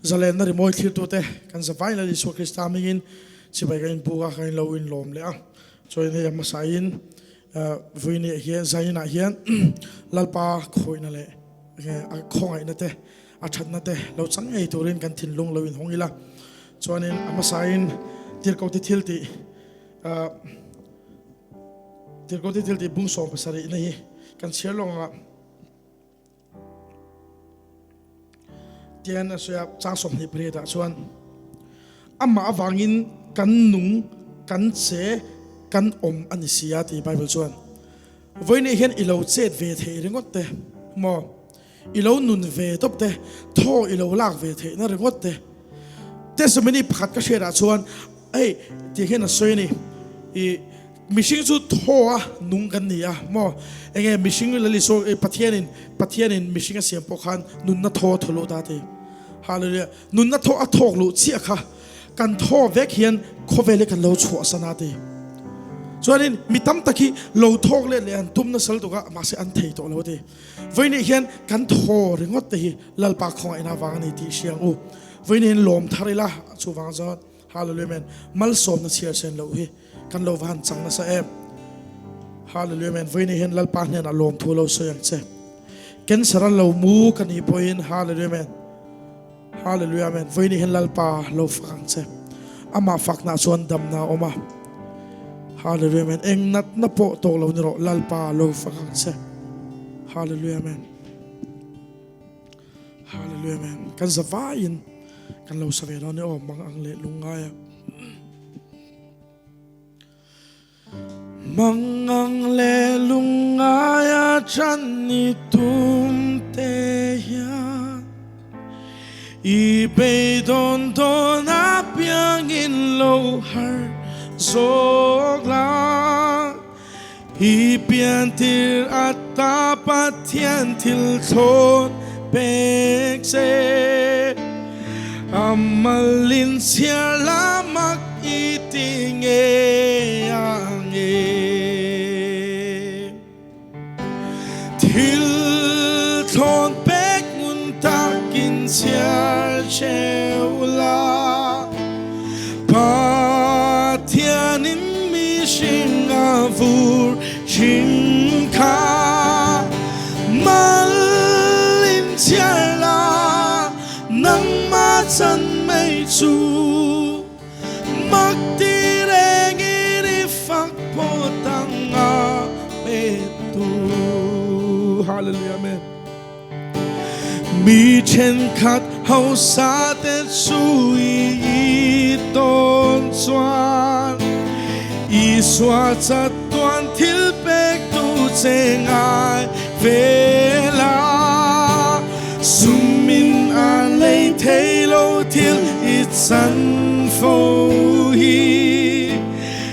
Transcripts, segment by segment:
Zalenna rimawi thlirtute kan zavai Lal Isua Krista hmingin chibai kan inbuk a, kan inlo inlawm leh a. Chuan hei a hmasain Vuini ah hian Zainah hian Lalpa khawihna leh a khawngaihna te a thatna te lo chang ngei turin kan thinlung lo inhawng ila. Chuanin a hmasain Tirhkohte thil tih Tirhkohte thil tih bung 70 na hi kan chhiar lawng anga Tian a sawi a, chang 28 ah chuan amah avangin kan nung, kan che, kan awm a ni si a ti Bible chuan. Vawiinah hian i lo chet ve theih ringawt te maw? I lo nun ve tawp te, thaw i lo lak ve theihna ringawt te. Testimony pakhat ka hriatah chuan hei tih hian a sawi a ni, i mihring chu thaw a nung kan ni a maw? Enge mihring lal Isua i Pathianin Pathianin mihring a siam pawh khan nunna thaw a thaw luh ta ti. Hallelujah. Nunna thaw a thawk luh chiah kha kan thaw vek hian khawvel hi kan lo chhuahsan a ti. Chuanin mi tam tak hi lo thawk let leh an tum nasa lutuk a, mahse an thei tawh lo a ti. Vawiinah hian kan thaw ringawt te hi Lalpa khawngaihna avang a ni tih hria ang u. Vawiinah hian lawm thar ila, chuvang chuan Hallelujah Amen malsawmna chhiar sen loh hi kan lo va han chang nasa em. Hallelujah Amen Vawiinah hian Lalpa hnenah lawm thu lo sawi ang che. Cancer a lo mu ka nih pawhin Hallelujah Amen Hallelujah Amen Vawiinah hian Lalpa lo fak ang che. Amah fakna chuan damna a awm a. Hallelujah Amen Eng natna pawh tawk lo ni rawh Lalpa lo fak ang che. Hallelujah Amen Hallelujah Amen Kan zavaiin kan lo sa ve dawn e aw mang ang leh lungngai a. Mangang leh lungngaia chan i tum te hian i beidawn dawn apiangin lo har zawk la. I piantir ata Pathian thil thlawn pek che. Amalin chhiar la mak i ti nge ang e. Thil thlawn pek ngun takin chhiar cheu la. Pathianin mihring a vur thin kha malin chhiar la. Nangmah chan mai chu mak ti rengin i fak phawt ang a petu. Hallelujah Amen. Mi thenkhat hausa te chu i i tawn chuan Isua chatuan thil pek tu che ngai ve la. Sumin a lei thei lo thil i chan fo hi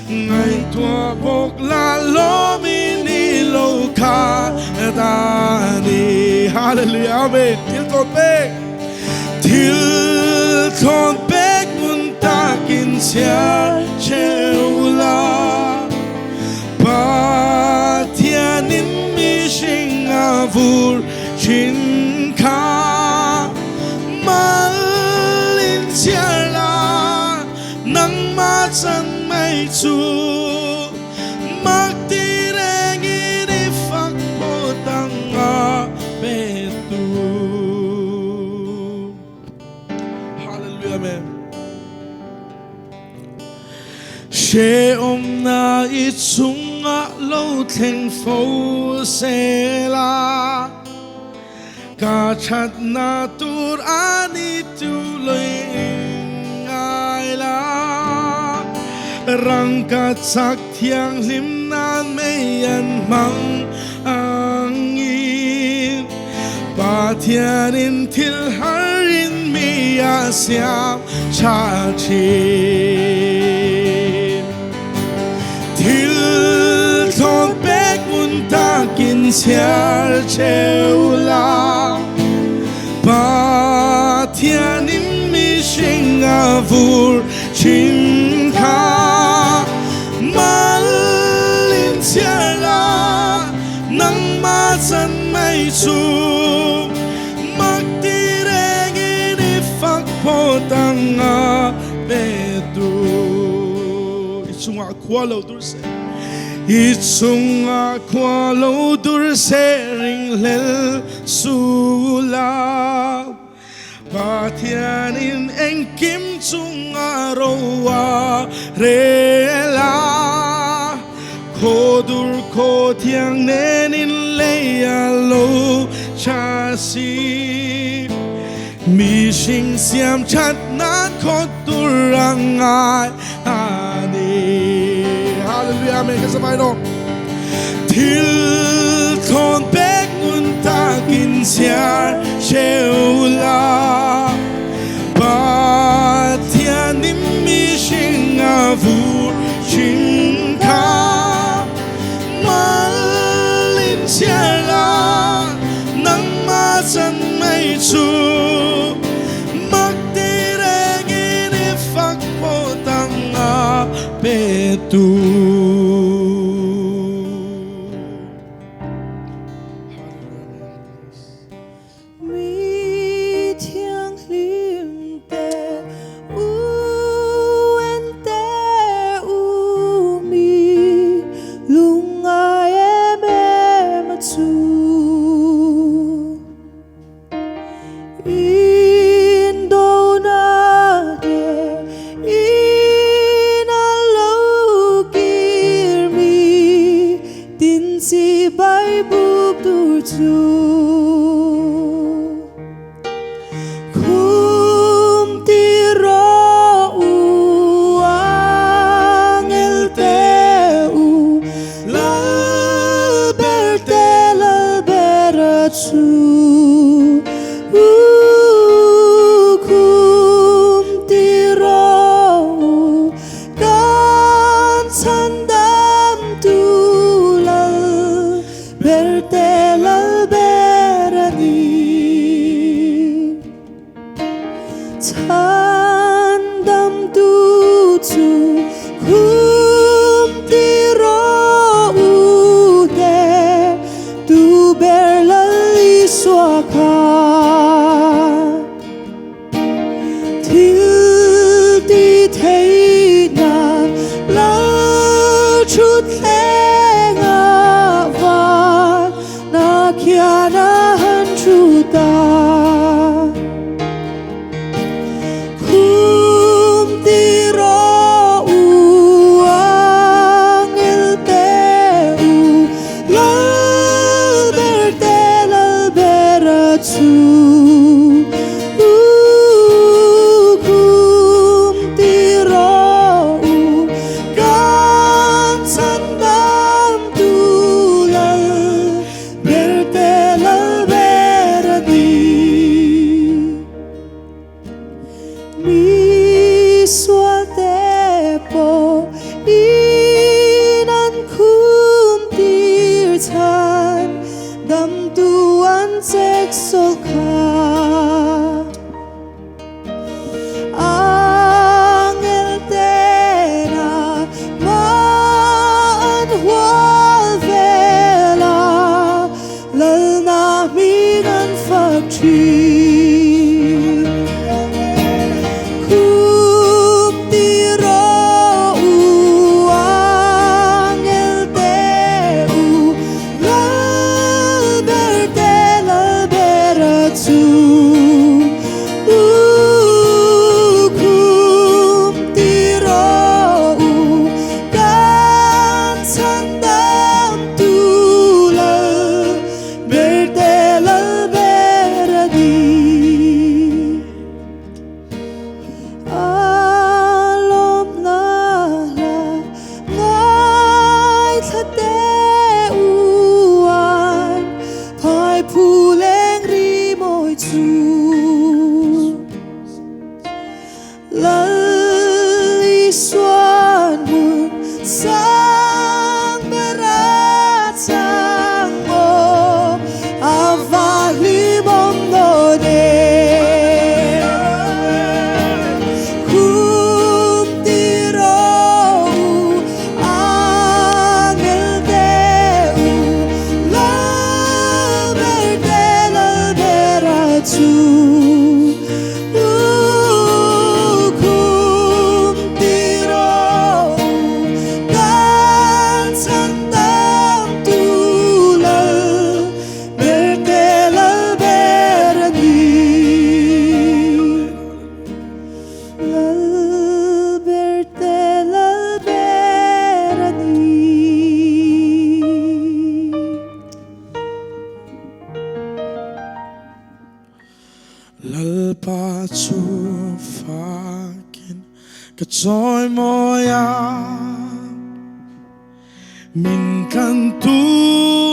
Ngaihtuah bawk la lawmin i lo kha ta ni Hallelujah Amen Thil thawn pek Thil thawn pek ngun takin chhiar cheu la Pathianin mihring a vur thin kha malin chhiar la nangmah chan mai chu mak ti rengin i fak phawt ang a pe tu. Hallelujah Amen. Hrehawmna i chungah lo thleng fo sela, ka thatna tur a ni tu lui ngai la. Rangka chak thianghlim nan mei an hmang angin, Pathianin thil harin mi a siam tha thin. Thil thlawn pek ngun takin chhiar cheu la, Pathianin mihring a vur thin kha malin chhiar la, nangmah chan mai chu mak ti rengin i fak phawt. phawt anga pe tu. I chungah khua lo dur se. I chungah khua lo dur se ringhlel sula. Pathianin engkim chunga ro a rel a, khaw dur khaw thiang nenin lei a lo tha si. Mihring siam that nan khaw dur a ngai a ni. Hallelujah Amen kan savai rawh. Thil thlawn pek ngun takin chhiar cheu la, Pathianin mihring a vur thin kha malin chhiar la, nangmah chan mai chu mak ti rengin i fak phawt ang a pe tu. Mi thianghlim te u en te u mi lungngai em em a chu. Indona te in a lo kir mi tin chibai buk tur chu. Khum ti rawh u angel te u lal ber te lal ber a chu. U khum ti rawh u kan chhan dam tu lal ber te lal ber a ni. Chhandamtu chu khum ti rawh u te tu ber Lal Isua kha. Thil ti theihna Lal thutthleng a van na khian a han thu ta. Khum ti rawh u angel te u Lal ber te Lal ber a chu. U khum ti rawh u kan chhandam tu Lal ber te Lal ber a ni. Mi sual te pawh in an khum tir chhan dam tu an chek sawl kha. Angel tena mah an hual vel a, Lalna hming an fak thin. Khup ti rawh u angel te u, Lal ber te Lal ber a Lalpa chu fakin ka chawimawi a, min tlantu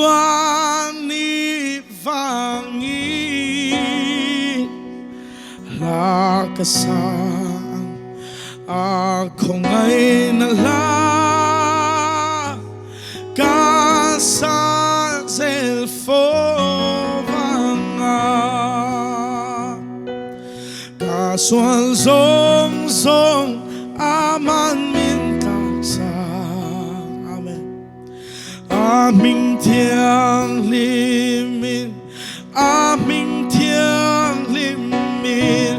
a nih vangin hla ka sa ang a khawngaihna hla ka sa zel fo vang a. Ka sual zawng zawng aman min taksa. Amen. A hming thianghlimin, a hming thianghlimin,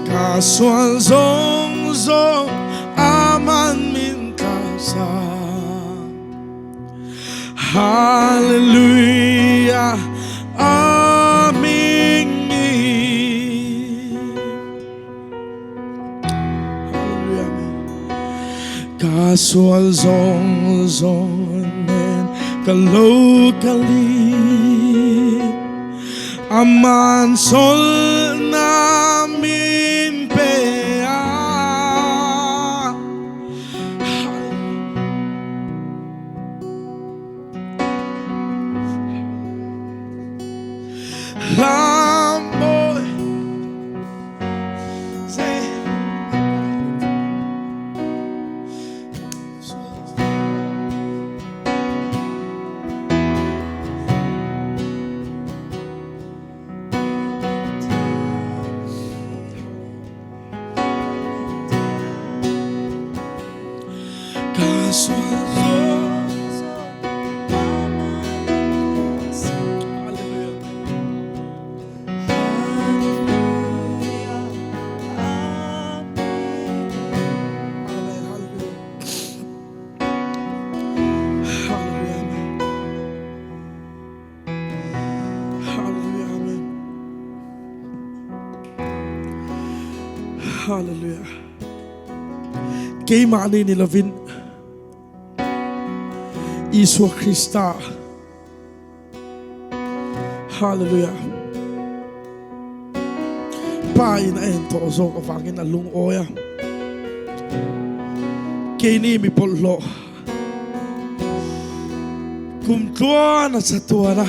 ka sual zawng zawng aman min taksa. Hallelujah, Amen. Hallelujah, amen. Ka sual zawng zawng nen ka lo kali Aman sol na min pe a. Hallelujah. Keimahni ni lovin Isua Krista. Hallelujah. Pa in a en tawh zawk avangin a lungawi a. Keini mi bawlhhlawh kum tluan a chatuan a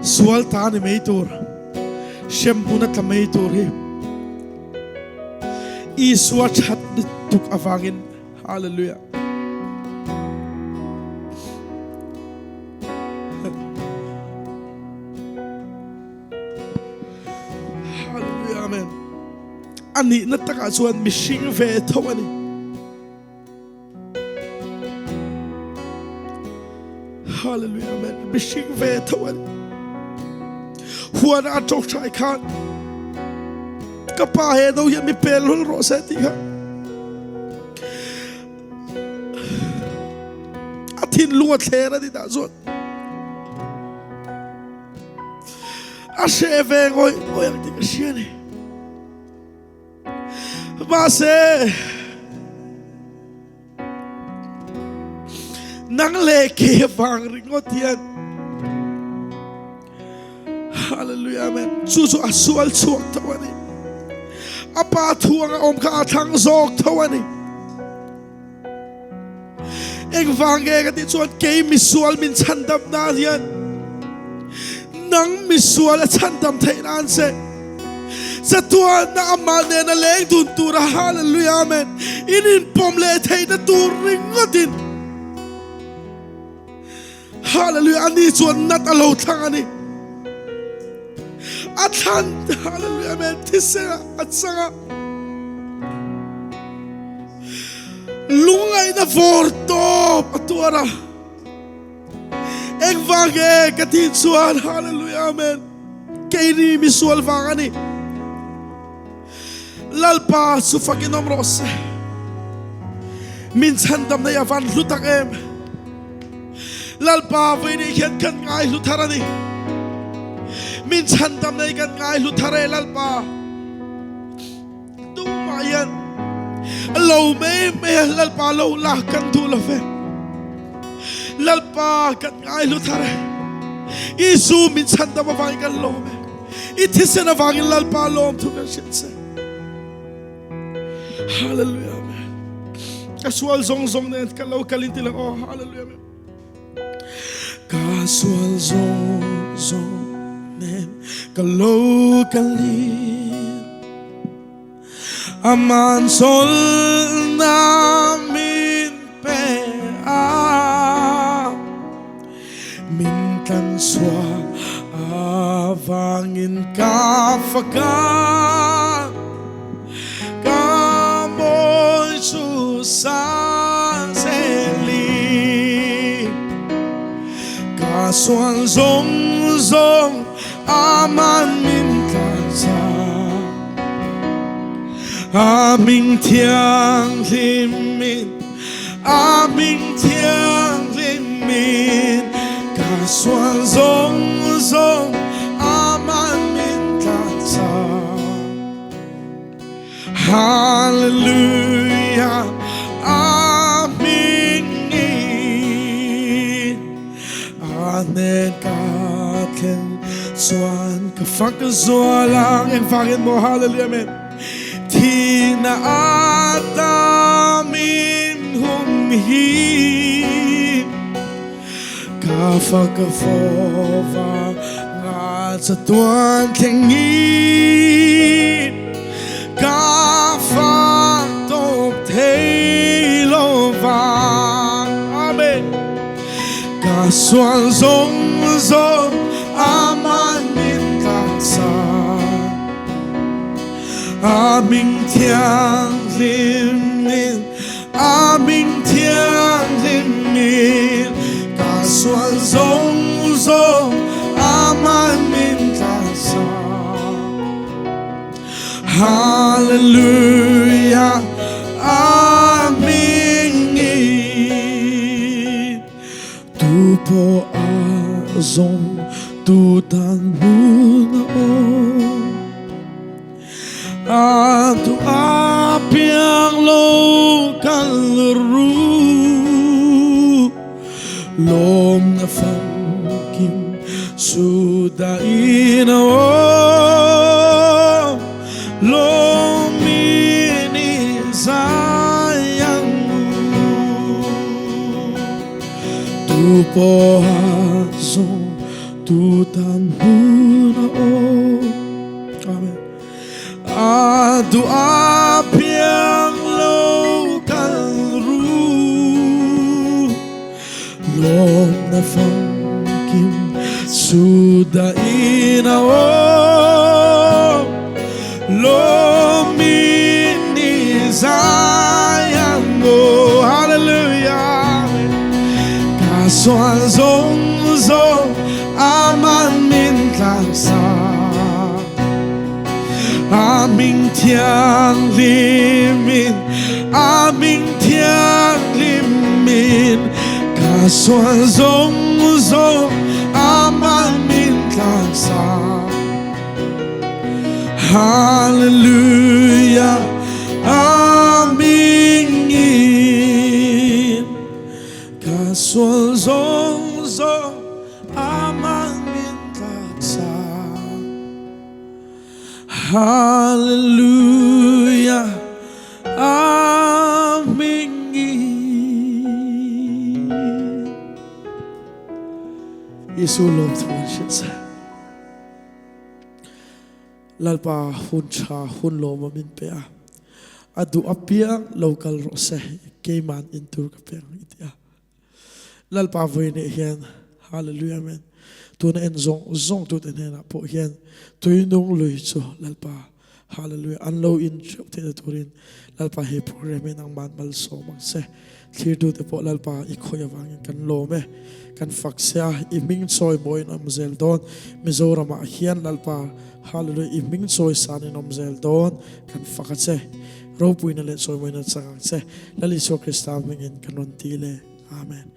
sual ta ni mai tur hremhmun a tla mai tur hi Isua that tuk avangin hallelujah Hallelujah amen Anihna takah chuan mihring ve tho a ni. Hallelujah amen. Mihring ve tho a ni. Huan a tawngtai khan ka pa he no hian mi pel hul rawh se tih kha a thinlung a thler a ni dah chuan a hre ve ngawih ngawih ang tih ka hria ni. Mahse nang leh ke vang ringawt hian Hallelujah amen chu chu a sual chhuak tho a ni a pa thuang a awm kha a thlang zawk tho a ni Engvang nge ka tih chuan kei misual min chhandam nan hian nang misual a chhandam theih nan che chatuanna amah nena leng dun tura hallelujah amen in inpawm leh theihna tur ringawtin Hallelujah ani chuan nat a lo thlang ani a thlan hallelujah amen thisen a chang a lungaihna vawr tawp a tuar a engvang nge ka tih chuan hallelujah amen keini misual vang ani Lalpa chu fakin awm rawh se. Min chhandam nei a van hlu tak em. Lalpa vawiin hian kan ngai hlu thar a ni. Min chhandam nei kan ngai hlu thar e Lalpa. Tumah hian lo mai mai a Lalpa lo la kan duh lo ve. Lalpa kan ngai hlu thar e. Isu min chhandam avangin kan lawm e. I thisen avangin Lalpa lawmthu kan hrilh che. Hallelujah Amen. Ka sual zawng zawng nen ka lo kalin ti lang aw Hallelujah Amen. Ka sual zawng zawng nen ka lo kalin Aman solna min pe a Min tlan chhuah avangin ka fak a Ka mawi chu sang zel i Ka sual zawng zawng aman min tlan chak A hming thianghlimin, a hming thianghlimin, ka sual zawng zawng aman min tlan chak. Hallelujah, a hmingin, a hnen ka thlen chuan ka fak zual ang. Engvangin maw? Hallelujah, amen. Thihna ata min hum hi ka fak fova nga chatuan thlengin ka fak tawp thei lo vang. Amen. Ka sual zawng zawng aman min tlansa. A hming thianghlimin, a hming thianghlimin, ka sual zawng zawng aman min tlansa. Hallelujah, a hmingin. Tu pawh a zawng tu tan hmun a awm. A tu a piang lo kal ru. Lawm na famkim chu dahin a awm. Lawmin i zai ang u. Tu pawh a zawng tu tan hmun a awm. Amen. A duh a piang lo kal ru. Lawm na famkim chu dahin a awm. Lawmin i zai ang u. Hallelujah. Ka sual zawng zawng aman min tlansa. A hming thianghlimin, a hming thianghlimin, ka sual zawng zawng aman min tlansa. Hallelujah, a hmingin, ka sual zawng zawng aman min tlansa. Hallelujah, a hmingin. Isu lawm thu an hrilh che. Lalpa hun tha hun lawm a min pe a. A duh apiang lo kal rawh se, keiman in tur ka pe ang i ti a. Lalpa vawi nih hian Hallelujah Amen tuna en zawng zawng tute hnenah pawh hian tuinung lui chu Lalpa Hallelujah an lo in theuh theihna turin Lalpa he program hi nangman malsawm ang che thlirtute pawh Lalpa i khawih avangin kan lawm e kan fak che a i hming chawi mawiin awm zel dawn Mizoramah hian Lalpa Hallelujah i hming chawi sanin awm zel dawn kan fak a che Ropuina leh chawimawina chang ang che. Lal Isua Krista hmingin kan rawn ti le. Amen.